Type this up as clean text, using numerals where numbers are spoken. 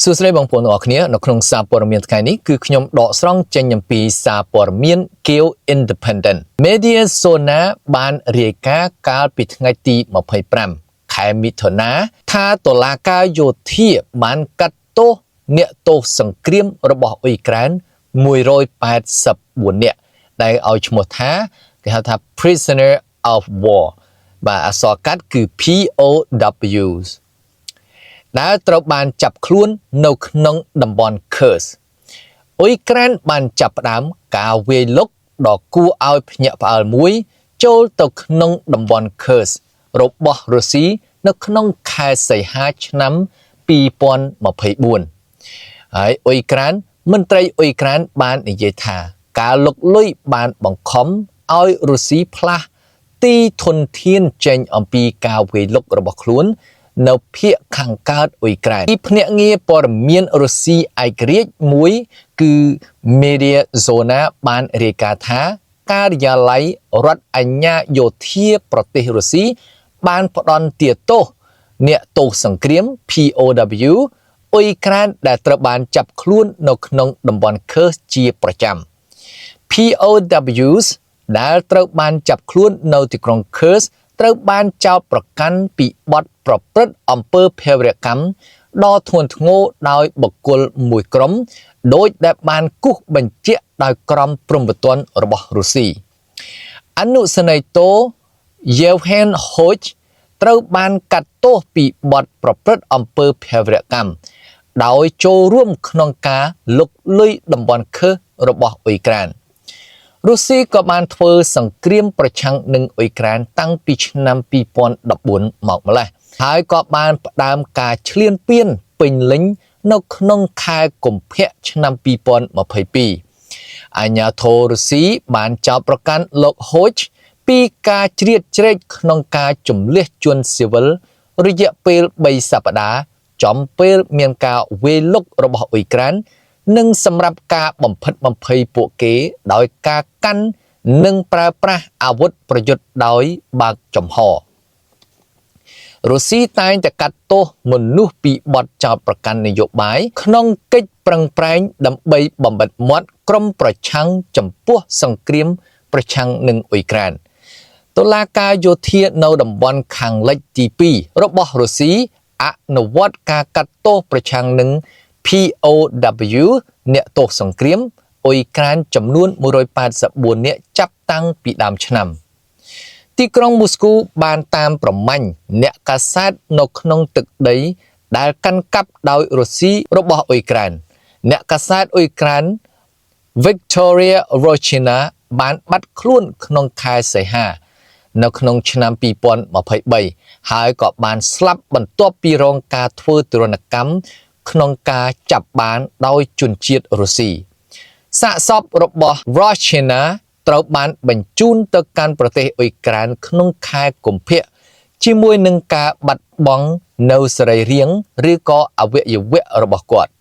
សួស្តីបងប្អូនទាំងអស់គ្នានៅក្នុងសារព័ត៌មានថ្ងៃនេះគឺខ្ញុំដកស្រង់ចេញអំពីសារព័ត៌មាន Kiev Independent Media Zona បានរាយការណ៍កាលពីថ្ងៃទី25ខែមិថុនាថាតុលាការយោធាបានកាត់ទោសអ្នកទោសសង្គ្រាមរបស់អ៊ុយក្រែន184នាក់ដែលឲ្យឈ្មោះថាគេហៅថា prisoner of war បាទអក្សរកាត់គឺ POWs ដែលត្រូវបានចាប់ខ្លួននៅក្នុងតំបន់ Kursk អ៊ុយក្រែនបានចាប់ផ្ដើមការវាយលុកដ៏គួរឲ្យភ្ញាក់ផ្អើលមួយ ចូលទៅក្នុងតំបន់ Kursk របស់រុស្ស៊ីនៅក្នុងខែសីហាឆ្នាំ2024ហើយអ៊ុយក្រែនមន្ត្រីអ៊ុយក្រែនបាននិយាយថា ការលុកលុយបានបង្ខំឲ្យរុស្ស៊ីផ្លាស់ទីធនធានចេញអំពីការវាយលុករបស់ខ្លួន នៅភាគខាងកើតអ៊ុយក្រែនទីភ្នាក់ងារព័ត៌មានរុស្ស៊ីឯករាជ្យមួយគឺ Media Zona បានរាយការណ៍ថាការិយាល័យរដ្ឋអាជ្ញាយោធាប្រទេសរុស្ស៊ីបានផ្ដន្ទាទោសអ្នកទោសសង្គ្រាម POW អ៊ុយក្រែនដែលត្រូវបានចាប់ខ្លួននៅក្នុងតំបន់ Kursk ជាប្រចាំ POWs ដែលត្រូវបានចាប់ខ្លួននៅទីក្រុង Kursk ត្រូវបានចោទប្រកាន់ពីបទប្រព្រឹត្តអំពើភេរវកម្មដ៏ធ្ងន់ធ្ងរដោយបុគ្គលមួយក្រុមដោយដែលបានគូសបញ្ជាក់ដោយក្រមព្រហ្មទណ្ឌរបស់រុស្ស៊ីអនុសេនីយ៍ទោ Yevhen Hoch ត្រូវបានកាត់ទោសពីបទប្រព្រឹត្តអំពើភេរវកម្មដោយចូលរួមក្នុងការលុកលុយតំបន់ Kursk របស់អ៊ុយក្រែនរុស្ស៊ីក៏បានធ្វើសង្គ្រាមប្រឆាំងនឹងអ៊ុយក្រែនតាំងពីឆ្នាំ2014មកម្លេះហើយក៏បានផ្ដើមការឈ្លានពានពេញលេញនៅក្នុងខែកុម្ភៈឆ្នាំ2022អាជ្ញាធររុស្ស៊ីបានចោទប្រកាន់លោកហូចពីការជ្រៀតជ្រែកក្នុងការជំលះជនស៊ីវិលរយៈពេល3សប្តាហ៍ចំពេលមានការវាយលុករបស់អ៊ុយក្រែននិងសម្រាប់ការបំភិតបំភ័យពួកគេដោយការកាន់និងប្រើប្រាស់អាវុធប្រយុទ្ធដោយបើកចំហរុស្ស៊ីតែងតែកាត់ទោសមនុស្សពីបទចោទប្រកាន់នយោបាយក្នុងកិច្ចប្រឹងប្រែងដើម្បីបំបិទមាត់ក្រុមប្រឆាំងចំពោះសង្គ្រាមប្រឆាំងនឹងអ៊ុយក្រែនតុលាការយោធានៅតំបន់ខាងលិចទី2របស់រុស្ស៊ីអនុវត្តការកាត់ទោសប្រឆាំងនឹង POW អ្នកទោសសង្គ្រាមអ៊ុយក្រែនចំនួន184នាក់ចាប់តាំងពីដើមឆ្នាំ ទីក្រុងមូស្គូបានតាមប្រមាញ់អ្នកកាសែតនៅក្នុងទឹកដី ដែលកាន់កាប់ដោយរុស្ស៊ីរបស់អ៊ុយក្រែនអ្នកកាសែតអ៊ុយក្រែន Victoria Rochina បានបាត់ខ្លួនក្នុងខែសីហា នៅក្នុងឆ្នាំ2023ហើយក៏បានស្លាប់បន្ទាប់ពីរងការធ្វើទារុណកម្មក្នុងការចាប់បានដោយជនជាតិរុស្ស៊ីសាកសពរបស់ Rochina ត្រូវបានបញ្ជូនទៅកាន់ប្រទេសអ៊ុយក្រែនក្នុងខែកុម្ភៈជាមួយនឹងការបាត់បង់នៅសរីរាង្គឬក៏អវយវៈរបស់គាត់។